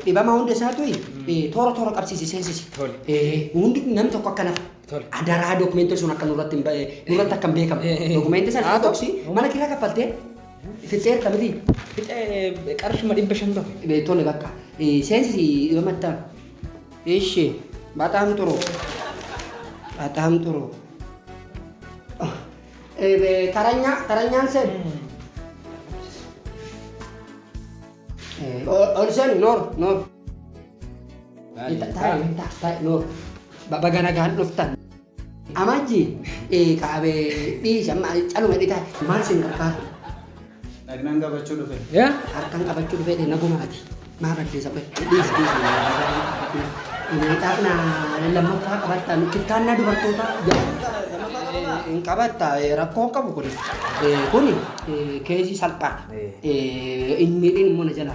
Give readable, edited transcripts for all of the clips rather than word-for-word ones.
Dhibama hunda isaatu toora toora qabsiisi seensisi. Tole. Hundi namni tokko akka nafa. Tole. Adaraa dookumentii sun akka nurratti hin nurratti akka hin beekamne. Dookumentii sana dhoksi mana kiraa kaffaltee fixxeerta miti. Fixee qarshuma 500 tafe. Tole bakka. Seensisi dhibamatti ta'a. Ishi በጣም ጥሩ በጣም ጥሩ ተረኛ ተረኛን seen ol seen noor noor taa'e noor baga nagaan dhuftan amajji qaabee dhiisi amma caluma dhitaa maal sin gargaaru Dhagnaan qabachuu dhufe. Yaa? Harkaan qabachuu dhufee nagumaati maa balleessa dhiisi dhiisi dhaqna lammaffaa qabatta kittaannaa dubartootaa hin qabatta rakkoo qabu kuni kuni keezii salphaadha hin miidhin immoo na jala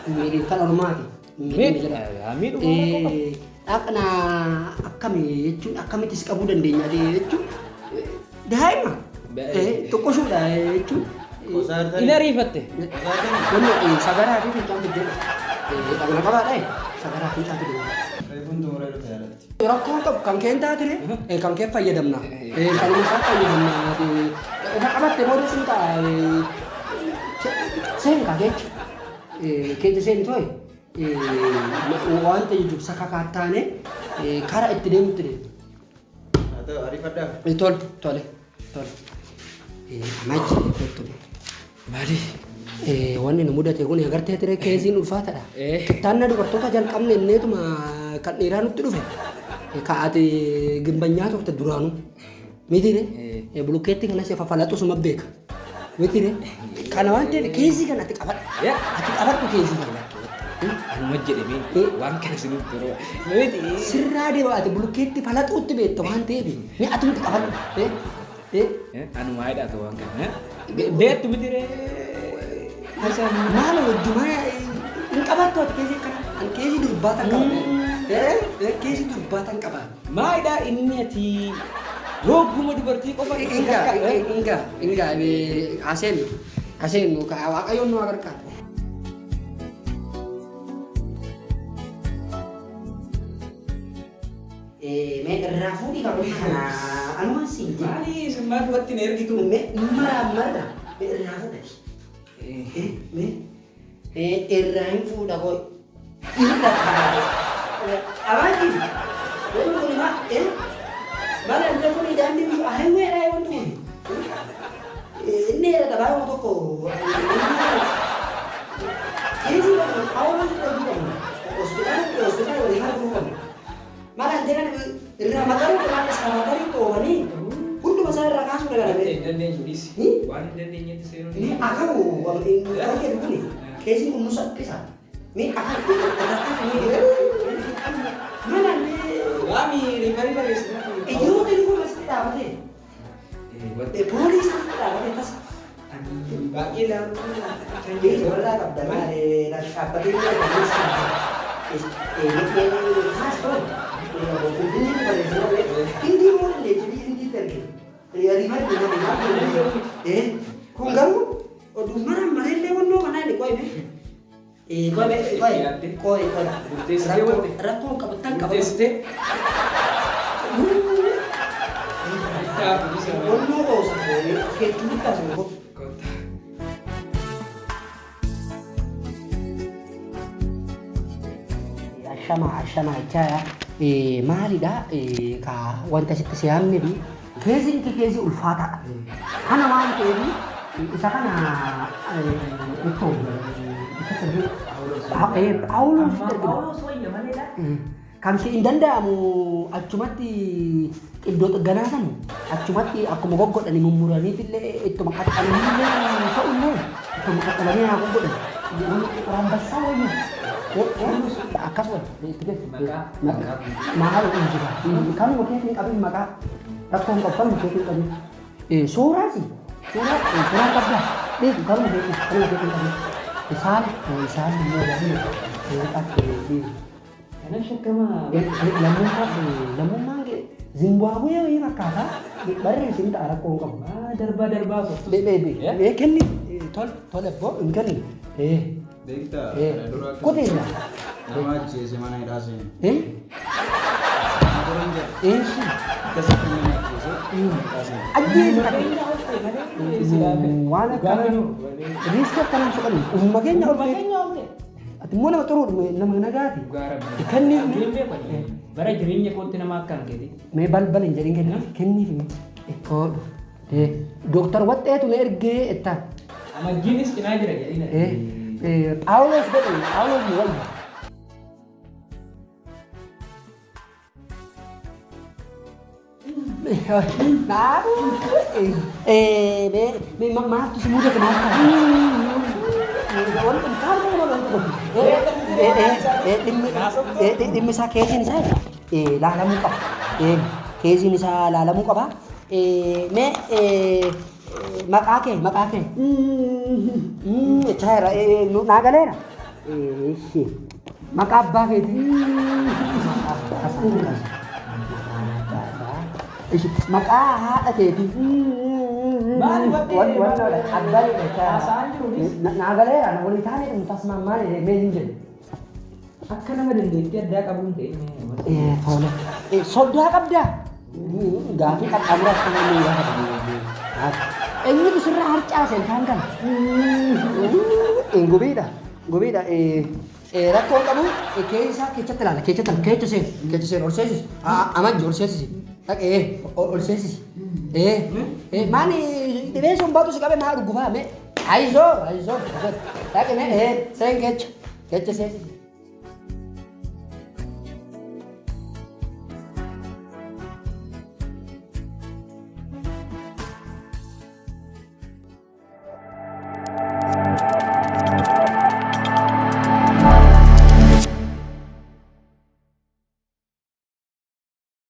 hin miidhin kan ormaati hin miidhin na jala Miidhuma rakkoo qabu. Dhaqna akkami jechuun akkamittis qabuu dandeenya jechuun daa'ima xiqqoshuudha jechuun. Hin ariifatte. Wanni sagaraa fi fincaan biddeen dhaqna qabaadha sagaraa fincaan biddeen. Reefuun xumuree dhufe yaalatti. Rakkoo qabu kan keen taatire kan kee fayyadamna kan isaa fayyadamna irra qabatte booda sun ta'a seen ka keecha keecha seen tooye wanta jechuun sakakattaane kara itti deemutti deemu. Haa ta'u ariifadhaa. Tole tole tole. Machi kottu. Maali? Wanni nu mudate kun agartee ture keesiin ulfaataadha. Kittaannaa dubartoota jalqabne inneetuma kan dhiiraa nutti dhufe. Ka ati gimbanyaa turte duraanuu. Mitiire? Bulukkeetti kanas fafalaxu suma beeka. Mitiire? Kana waan ta'eef keesii kana ati qabadhu. Ati qabadhu keesii kana. Anuma jedhame waan kana isiniif yeroo. Miti. Sirraa deema ati bulukkeetti falaxuutti beekta waan ta'eef ni atumti qabadhu. Anuma hidhaatu waan kana. Beektu miti ree. Maal wajjumaa hin qabattu ati keesii kana. Ani keesii durbaa tan qaba. Keesii durbaa tan qaba. Maalidhaa inni ati rooguma dubartii qofa Inga inga inga aseen aseen waaqayyoon nu gargaara. Mee irraa fuudhii qabu kana anuma siin jedhe. Maali isin maal duratti hin ergitu? Mee maraa marra mee irraa fuudhati. Mee irraa hin fuudha koo irra kaa'e. Abaati wanti kun maa maal inni kun daandii bishaan highway wanti kun. Inni era baay'ee tokko keesii qabu Phaawulos darbuu qabu hospitaala hospitaala walii arguu qabu. Maal antee kana irraa maqaruu qaban iskabaatarii to'anii hunduma isaa irraa kaasuu dabalame. Hin dandeenyu dhiisi. Waan hin dandeenyetti seenuu Ni akawu kan jedhu kuni keesiin kun nu saffisa. Ni akawu irraa kaasanii maal antee Waami riifarii barreessina. ijoollee kun asitti dhaabatee poolisiin asitti dhaabatee tasa. Baay'ee laalu. Warraa qabda maal dhaabbatee Kun garuu oduu mara mareellee wannoo kanaa inni qo'ime. Qo'ime qo'e qo'e qo'e. Rakkoon qabu tan qabu. Murteessitee. Wannoo oosa hedduu taasisu. Ashama ashama jechaadha. Maalidha ka wanta sitti siyaamne fi keesiin kee keesii ulfaataadha. Kana waan ta'eef isa kana ittoo Phaawulos ergina. Kan si hin danda'amu achumatti iddoo xigganaa sani achumatti akkuma goggodhani mummuraniitillee ittuma qaxxalanii ta'ullee ittuma qaxxalanii haa goggodhan. Rambassaa wayii. Akkasuma itti geessu. Maqaa hin jira. Kanuma keetiin qabin maqaa. Rakkoon qabu kanuma keetiin qabin. Suuraasi. Suuraa suuraa qabdaa. Beeku kanuma keetiin kanuma keetiin qabin. Isaan isaan immoo waliin Kanan shakkamaa. Lammummaan Zimbaabuwee wayii fakkaata. Barreessin ta'a rakkoo hin qabu. Darbaa darbaa Bee kenni tole tole boo hin kenni. Beektaa Eh, kana dura akka Kuteenya. nama ajjeese mana hidhaa seene. Eh? Dura hin jedhu. Eessi. Akkasitti nama ajjeese mana hidhaa seene. Ajjeese. Waan akkana riiskii akkanaan fudhannu ufuma keenya ol ta'e. Ati immoo nama xuruudha nama nagaati. Kenniif mee. Bara jireenya kootti nama akkaan keeti. Mee balbal hin jedhin kenniif kenniif mee. Ekkoodhu. Dooktar Waxxeetu na ergee ettaan. Amajjiinis cinaa jira jedhina. Phaawulos godhu Phaawulos nu wayya. Maaltu si mudate maal ta'a? Dhimmi isaa keesiin isaa laalamuu qaba. Keesiin isaa laalamuu qaba. Mee maqaa kee maqaa kee. Jechaa jira naa galeera. Maqaa abbaa keetii. Maqaa haadha keetii. Maali bakki Abbaa haasa'aan jiruunis? Naa galeera na walii taanee dhumtu tasmaan maali mee hin jedhu. Akka nama dandeettii addaa qabuun ta'e. Tole. Soddaa qabdaa? Gaafii qaxxaamura akka namni gaafatu. Eenyutu sirraa harcaase ilkaan kana? Gubiidha. Gubiidha. Rakkoon qabu keessa keessatti ilaala. Keessatti ilaala. Keessa seeni. Keessa seeni. Ol seensisi. Amajji ol seensisi. Dhaqee ol seensisi. Maali dhibee sombaatu si qabe maa dhukkubaa mee? Ayizoo ayizoo. Dhaqee mee seen keessa. Keessa seensisi.